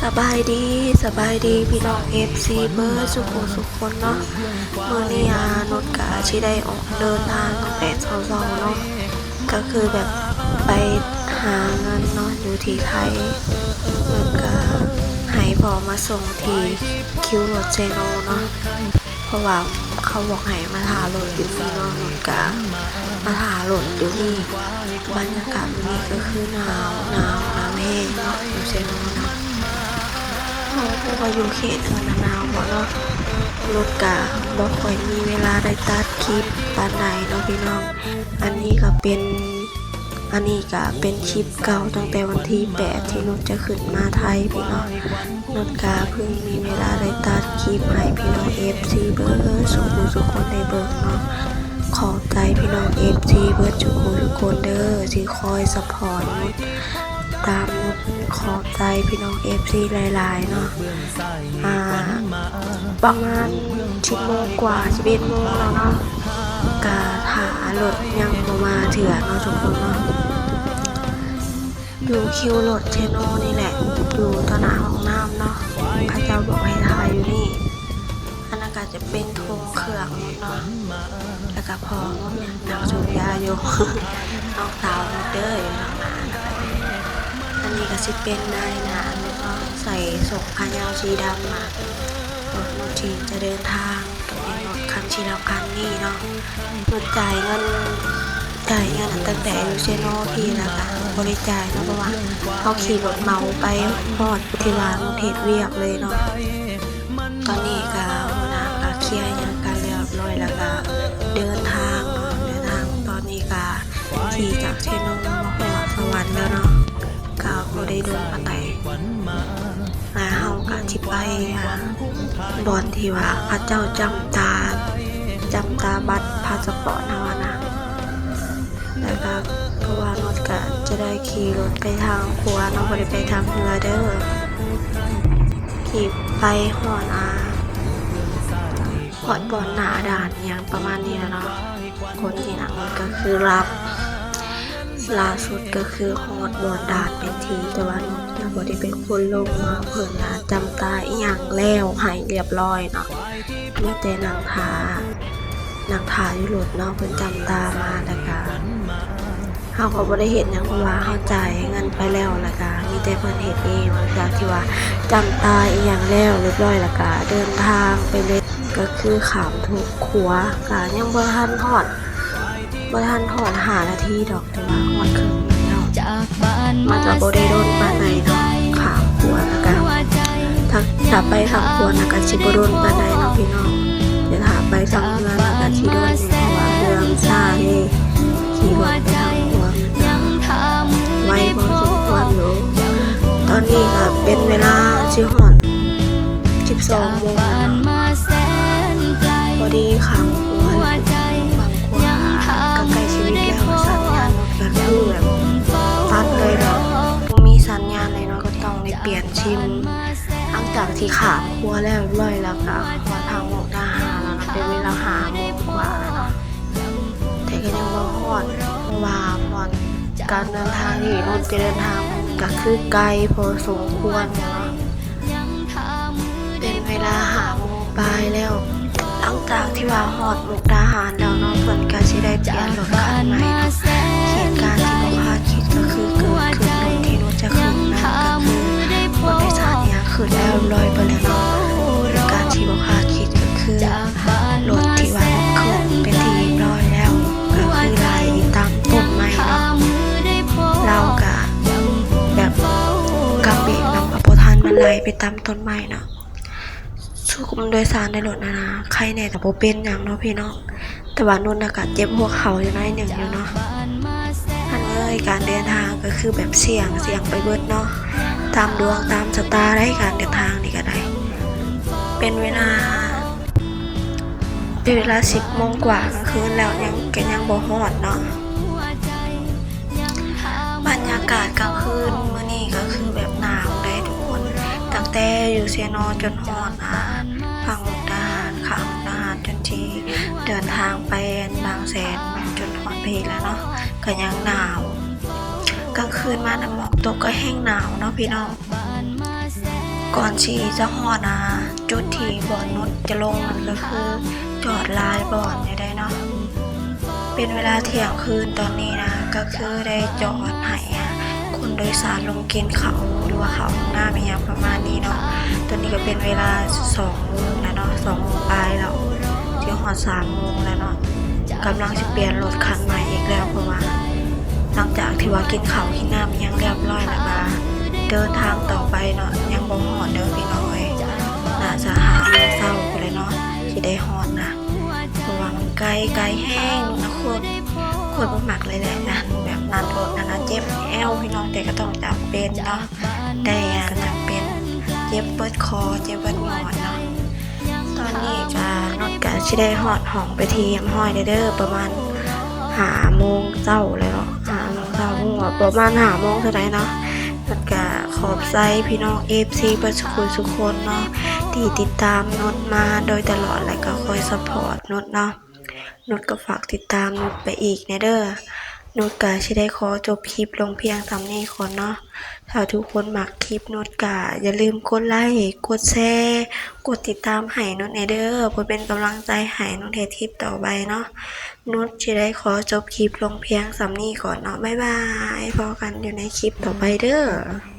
ສະບາຍດີ ສະບາຍດີພີ່ນ້ອງເອັຟຊີເບິດສູ່ຜູ້ສູ່ຄົນເນາະ. ມື້ນີ້ອາ ນຸດກະຊິໄດ້ອອກເດີນທາງຕັ້ງແຕ່ເຊົ້າໆເນາະ ກະຄືແບບໄປຫາເງິນເນາະ ຢູ່ທີ່ໄທ. ນຸດກະໃຫ້ພໍ່ມາສົ່ງທີ່ຄິວລົດເຊໂນເນາະ ເພາະວ່າເຂົາບອກໃຫ້ມາຖ້າລົດຢູ່ນີ້ເນາະ ນຸດກະມາຖ້າລົດຢູ່ນີ້. ບັນຍາກາດມື້ນີ້ກະຄືໜາວ ໜາວ ໜາວແຮງເນາະ ຢູ່ເຊໂນນະ. ເຮົາກະບໍ່ຮູ້ວ່າຢູ່ເຂດອື່ນນະໜາວບໍ່ເນາະ. ນຸດກະບໍ່ຄ່ອຍມີເວລາໄດ້ຕັດຄລິບປານໃດເນາະພີ່ນ້ອງ. ອັນນີ້ກະເປັນ ອັນນີ້ກະເປັນຄລິບເກົ່າຕັ້ງແຕ່ວັນທີແປດທີ່ນຸດຈະຂຶ້ນມາໄທພີ່ນ້ອງ. ນຸດກະເພິ່ງມີເວລາໄດ້ຕັດຄລິບໃຫ້ພີ່ນ້ອງເອັຟຊີເບິດສູ່ຜູ້ສູ່ຄົນໄດ້ເບິ່ງເນາະ. ຂອບໃຈພີ່ນ້ອງເອັຟຊີເບິດສູ່ຜູ້ທຸກຄົນເດີ ທີ່ຄອຍຊັບພອດນຸດ ຕາມນຸດ. ຂອບໃຈພີ່ນ້ອງເອັຟຊີຫຼາຍໆເນາະ. ອາ ປະມານສິບໂມງກວ່າ ສິບເອັດໂມງແລ້ວເນາະ ກະຖ້າລົດຍັງບໍ່ມາເທື່ອເນາະທຸກຄົນເນາະ. ຢູ່ຄິວລົດເຊໂນນີ້ແຫຼະ ຢູ່ຕໍ່ໜ້າຫ້ອງນ້ຳເນາະ ເຂົາເຈົ້າບອກໃຫ້ຖ້າຢູ່ນີ້. ອັນນັ້ນກະຈະເປັນໂຖງເຄື່ອງເນາະ ແລ້ວກະພໍ່ນຸດນັ່ງສູບຢາຢູ່ ນ້ອງສາວນຸດເດີຢູ່ທາງໜ້າ. ອັນນີ້ກະຊິເປັນນາຍໜ້າເນາະ ໃສ່ໂສ້ງຂາຍາວສີດຳ ມາລົດນຸດທີ່ຈະເດີນທາງ ກະເປັນລົດຄັນສີດຳຄັນນີ້ເນາະ. ນຸດຈ່າຍເງິນ ຈ່າຍເງິນຕັ້ງແຕ່ຢູ່ເຊໂນພີ້ ແລ້ວກະບໍ່ໄດ້ຈ່າຍເນາະ ເພາະວ່າເຮົາຂີ່ລົດເໝົາໄປຮອດທີ່ວ່ານຸດເຮັດວຽກເລີຍເນາະ. ຕອນນີ້ກະຫົວໜ້າກະເຄຍຫຍັງກັນລຽບລ້ອຍ ແລ້ວກະເດີນທາງເນາະ ເດີນທາງ. ຕອນນີ້ກະຂີ່ຈາກເຊໂນມາຮອດສະຫວັນແລ້ວເນາະ ກະບໍ່ໄດ້ດົນປານໃດ. ແລ້ວເຮົາກະຊິໄປ ອາ ບ່ອນທີ່ວ່າເຂົາເຈົ້າຈ້ຳຕາ ຈ້ຳຕາບັດພາສະປອດເຮົາຫັ້ນນະ. ແລ້ວກະເພາະວ່ານຸດກະຈະໄດ້ຂີ່ລົດໄປທາງຂົວເນາະ ບໍ່ໄດ້ໄປທາງເຮືອເດີ. ຂີ່ໄປຮອດ ອາ ຮອດບ່ອນໜ້າດ່ານອີ່ຫຍັງປະມານນີ້ແຫຼະເນາະ. ຄົນທີ່ນັ່ງລົດກະຄືຫຼັບ. ລ່າສຸດກະຄືຮອດບ່ອນດ່ານເປັນທີ່ ແຕ່ວ່ານຸດກະບໍ່ໄດ້ເປັນຄົນລົງເນາະ ເພິ່ນນະຈ້ຳຕາອີ່ຫຍັງແລ້ວໃຫ້ລຽບລ້ອຍເນາະ. ມີແຕ່ນັ່ງຖ້າ ນັ່ງຖ້າຢູ່ລົດເນາະ ເພິ່ນຈ້ຳຕາມາ ແລ້ວກະເຮົາກະບໍ່ໄດ້ເຮັດຫຍັງ ເພາະວ່າເຮົາຈ່າຍເງິນໄປແລ້ວ ແລ້ວກະມີແຕ່ເພິ່ນເຮັດເອງ. ຫຼັງຈາກທີ່ວ່າຈ້ຳຕາອີ່ຫຍັງແລ້ວລຽບລ້ອຍ ແລ້ວກະເດີນທາງໄປເລີຍ ກະຄືຂ້າມທຸກຂົວ ກະຍັງບໍ່ທັນຮອດ ບໍ່ທັນຮອດຫ້ານາທີດອກ ແຕ່ວ່າຮອດເຄິ່ງໜຶ່ງແລ້ວ. ມັນກະບໍ່ໄດ້ດົນປານໃດເນາະ ຂ້າມຂົວນະກະ ຖ້າ ຖ້າໄປຂ້າມຂົວນະກະຊິບໍ່ດົນປານໃດເນາະພີ່ນ້ອງ. ແຕ່ຖ້າໄປທາງເຮືອນະກະຊິດົນແດ່ ເພາະວ່າເຮືອມັນຊ້າເດ້. ຂີ່ລົດໄປທາງຂົວມັນກະໄວພໍສົມຄວນຢູ່. ຕອນນີ້ກະເປັນເວລາຊິຮອດສິບສອງໂມງແລ້ວເນາະ. ພໍດີຂ້າມຂົວ ຂ້າມຂົວກະໃກ້ຊິມິດແລ້ວ ສັນຍານລົດກະຄືແບບຕັດເລີຍເນາະ ບໍ່ມີສັນຍານເລີຍເນາະ ກະຕ້ອງໄດ້ປ່ຽນຊິມ. ຫຼັງຈາກທີ່ຂ້າມຂົວແລ້ວລຽບລ້ອຍ ແລ້ວກະຮອດທາງມຸກດາຫານແລ້ວເນາະ ເປັນເວລາຫ້າໂມງກວ່າແລ້ວເນາະ ແຕ່ກະຍັງບໍ່ຮອດ ເພາະວ່າບ່ອນການເດີນທາງທີ່ນຸດຈະເດີນທາງ ກະຄືໄກພໍສົມຄວນເນາະ. ເປັນເວລາຫ້າໂມງປາຍແລ້ວ. ຫຼັງຈາກທີ່ວ່າຮອດມຸກດາຫານແລ້ວເນາະ ເພິ່ນກະຊິໄດ້ປ່ຽນລົດຄັນໃໝ່ເນາະ. ເຫດການທີ່ບໍ່ຄາດຄິດກະຄືເກີດຂຶ້ນ ລົດທີ່ນຸດຈະຂຶ້ນນັ້ນກະຄືລົດໂດຍສານທີ່ຫາຂຶ້ນແລ້ວລຽບລ້ອຍເບິດແລ້ວເນາະ. ເຫດການທີ່ບໍ່ຄາດຄິດກະຄືລົດທີ່ວ່າຂຶ້ນເປັນທີ່ລຽບລ້ອຍແລ້ວ ກະຄືໄຫຼຕາມຕົ້ນໄມ້ເນາະ. ລາວກະແບບກຳເບຣກນຳກະບໍ່ທັນ ມັນໄຫຼໄປຕາມຕົ້ນໄມ້ເນາະ. ຊຸມໂດຍສານໃນລົດຫັ້ນນະ ໄຄແນ່ກະບໍ່ເປັນຫຍັງເນາະພີ່ນ້ອງ ແຕ່ວ່ານຸດນະກະເຈັບຫົວເຂົ່າຢູ່ໜ້ອຍໜຶ່ງຢູ່ເນາະ. ອັນເອີຍ ການເດີນທາງກະຄືແບບສ່ຽງ ສ່ຽງໄປເບິດເນາະ ຕາມດວງຕາມຊະຕາໄດ໋ ການເດີນທາງນີ້ກະໄດ້. ເປັນເວລາ ເປັນເວລາສິບໂມງກວ່າກາງຄືນແລ້ວ ຍັງ ກະຍັງບໍ່ຮອດເນາະ. ບັນຍາກາດກາງຄືນມື້ນີ້ກະຄືແບບໜາວເລີຍທຸກຄົນ ຕັ້ງແຕ່ຢູ່ເຊໂນຈົນຮອດ ອາ ຝັ່ງມຸກດາຫານ ຂ້າມມຸກດາຫານຈົນທີ່ເດີນທາງໄປບາງແສນ ຈົນຮອດພີ້ແລ້ວເນາະ ກະຍັງໜາວ. ກາງຄືນມານະໝອກຕົກກະແຮ່ງໜາວເນາະພີ່ນ້ອງ. ກ່ອນທີ່ຈະຮອດນະ ຈຸດທີ່ບ່ອນນຸດຈະລົງນັ້ນກໍຄືຈອດຫຼາຍບ່ອນຢູ່ເດ້ເນາະ. ເປັນເວລາທ່ຽງຄືນຕອນນີ້ນະ ກໍຄືໄດ້ຈອດໃຫ້ຄົນໂດຍສານລົງກິນເຂົ້າ ຫຼືວ່າເຂົ້າຫ້ອງນ້ຳອີ່ຫຍັງປະມານນີ້ເນາະ. ຕອນນີ້ກໍເປັນເວລາສອງໂມງແລ້ວເນາະ ສອງໂມງປາຍແລ້ວ ຊິຮອດສາມໂມງແລ້ວເນາະ. ກຳລັງຊິປ່ຽນລົດຄັນໃໝ່ອີກແລ້ວ ເພາະວ່າຫຼັງຈາກທີ່ວ່າກິນເຂົ້າກິນນ້ຳອີ່ຫຍັງລຽບຮ້ອຍແລ້ວ ກໍເດີນທາງຕໍ່ໄປເນາະ. ຍັງບໍ່ຮອດເດີພີ່ນ້ອງເອີຍ ໜ້າຈະຫ້າໂມງເຊົ້າພຸ້ນແຫຼະເນາະ ຊິໄດ້ຮອດນະ ເພາະວ່າມັນໄກ ໄກແຮງນະ. ໂຄດ ໂຄດບໍ່ມັກເລີຍແຫຼະ ອັນແບບນັ່ງລົດຫັ້ນນະ ເຈັບແອວພີ່ນ້ອງ ແຕ່ກໍຕ້ອງຈຳເປັນເນາະ ໄດ້ອັນຈຳເປັນ ເຈັບເບິດຄໍ ເຈັບເບິດງອນເນາະ. ຕອນນີ້ກະ ນຸດກະຊິໄດ້ຮອດຫ້ອງເປັນທີ່ຮຽບຮ້ອຍແລ້ວເດີ ປະມານຫ້າໂມງເຊົ້າແລ້ວເນາະ ຫ້າໂມງເຊົ້າ ຮູ້ວ່າປະມານຫ້າໂມງເທົ່າໃດເນາະ. ນຸດກະຂອບໃຈພີ່ນ້ອງເອັຟຊີເບິດສູ່ຜູ້ສູ່ຄົນເນາະ ທີ່ຕິດຕາມນຸດມາໂດຍຕະຫຼອດ ແລະກໍຄອຍຊັບພອດນຸດເນາະ. ນຸດກໍຝາກຕິດຕາມນຸດໄປອີກແດ່ເດີ. ນຸດກໍຊິໄດ້ຂໍຈົບຄລິບລົງພຽງສ່ຳນີ້ກ່ອນເນາະ. ຖ້າທຸກຄົນມັກຄລິບນຸດກໍຢ່າລືມກົດໄລ, ກົດແຊ, ກົດຕິດຕາມໃຫ້ນຸດແດ່ເດີ ເພື່ອເປັນກຳລັງໃຈໃຫ້ນຸດເຮັດຄລິບຕໍ່ໄປເນາະ. ນຸດຊິໄດ້ຂໍຈົບຄລິບລົງພຽງສ່ຳນີ້ກ່ອນເນາະ. ບາຍບາຍ. ພໍ້ກັນຢູ່ໃນຄລິບຕໍ່ໄປເດີ.